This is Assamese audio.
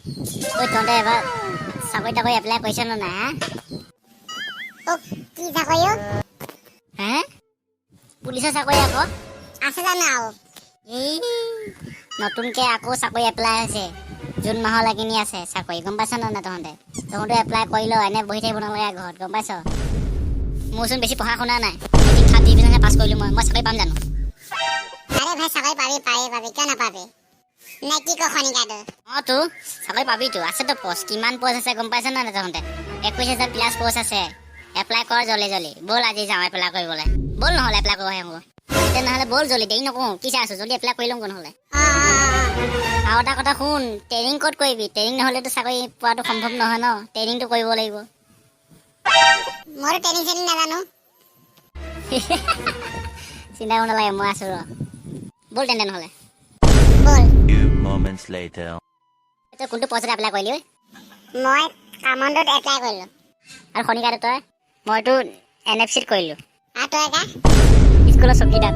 ঐ, তহঁতে এবাৰ চাকৰি তাকৰি এপ্লাই কৰিছ নে নাই, হা? অ, কি চাকৰি অ? হে, পুলিচৰ চাকৰি আকৌ। আছে জানো আৰু? এই নতুনকে আকৌ চাকৰি এপ্লাই হৈছে, জুন মাহৰ লাগিনি আছে চাকৰি, গম পাইছ নে নাই তহঁতে? তহঁতে এপ্লাই কৰি ল, এনে বহি থাকিব নালাগে ঘৰত, গম পাইছ? মোৰচোন বেছি পঢ়া শুনা নাই, মেট্ৰিক থাৰ্ড ডিভিজনহে পাছ কৰিলোঁ মই। মই চাকৰি পাম জানো? আৰে ভাই, চাকৰি পাবি, পাবি, পাবি, কিয় নাপাবি? নে কি ক খনিকা তই? অঁ তো, চাকৰি পাবিতো, আছেতো পষ্ট। কিমান পষ্ট আছে গম পাইছ নে নাই তহঁতে? 21,000 প্লাছ পষ্ট আছে। এপ্লাই কৰ জল্দি জল্দি। ব'ল, আজি যাওঁ এপ্লাই কৰিবলৈ। ব'ল নহ'লে এপ্লাই কৰিব আহোঁ তেতিয়া। নহ'লে ব'ল জল্দি, দেৰি নকৰোঁ। কি চাই আছো? জল্দি এপ্লাই কৰি লওঁ নহ'লে। অ অ অ। আৰু এটা কথা শুন, ট্ৰেইনিং ক'ত কৰিবি? ট্ৰেইনিং নহ'লেতো চাকৰি পোৱাটো সম্ভৱ নহয় ন, ট্ৰেইনিংটো কৰিব লাগিব। মইতো ট্ৰেইনিং চেনিং নাজানো। চিন্তা কৰিব নালাগে, মই আছো ৰ। ব'ল তেন্তে নহ'লে। ব'ল। Few moments later. তই কোনটো পষ্টত এপ্লাই কৰিলি ঐ? মই কামণ্ডত এপ্লাই কৰিলো। আৰু শনিকাটো তই? মইতো এন এফ চিত কৰিলোঁ। আৰু তই কা? স্কুলৰ চকীদাৰ।